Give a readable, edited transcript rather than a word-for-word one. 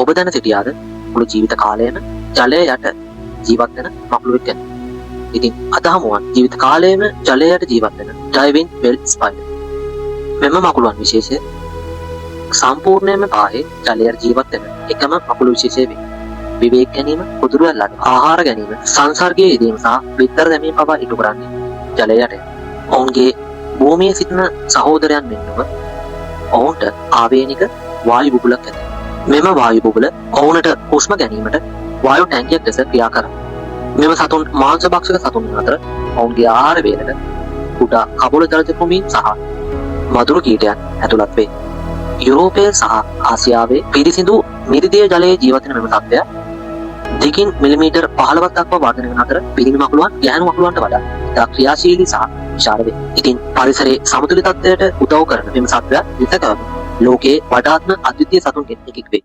ඔබ දැන සිටියාද මුළු ජීවිත කාලයම ජලය යට ජීවත් වෙන මකුළුවෙක් ගැන? ඉතින් අද හමුවන් ජීවිත කාලයම ජලය යට ජීවත් වෙන ඩයිවිං බෙල් ස්පයිඩර්. මෙම මකුළුවන් විශේෂය සම්පූර්ණයෙන්ම පාහේ ජලය යට ජීවත් වෙන එකම මකුළු විශේෂය වේ. විවේක ගැනීම, කුදුරු ඇල්ලට ආහාර ගැනීම, සංසර්ගයේ යෙදීම සහ බිත්තර දැමීම පවා ඉටු කරන්නේ ජලය යට. ඔවුන්ගේ භූමියේ සිටින සහෝදරයන් මෙන් නොව ඔවුන්ට ආවේනික වායු බුබුලක් ඇත. මෙම වායු බුබුල ඔවුනට හුස්ම ගැනීමට වායු ටැංකියක් ලෙස ක්‍රියා කරයි. මෙම සතුන් මාංශ භක්ෂක සතුන් වන අතර ඔවුන්ගේ ආහාර වේලට කුඩා කබොල ජලජ කෘමීන් සහ මදුරු කීටයන් ඇතුළත් වේ. යුරෝපය සහ ආසියාවේ පිරිසිදු මිරිදිය ජලයේ ජීවත් වෙන මෙම සත්වයා දිගින් මිලිමීටර් 15ක් දක්වා වර්ධනය වන අතර පිරිමි මකුළුවන් ගැහැණු මකුළුවන්ට වඩා ඉතා ක්‍රියාශීලී සහ විශාල වේ. ඉතින් පරිසරයේ සමතුලිතත්වයට උදව් කරන මෙම සත්වයා නිසැකවම ලෝකයේ වඩාත්ම අද්විතීය සතුන්ගෙන් එකෙක් වේ.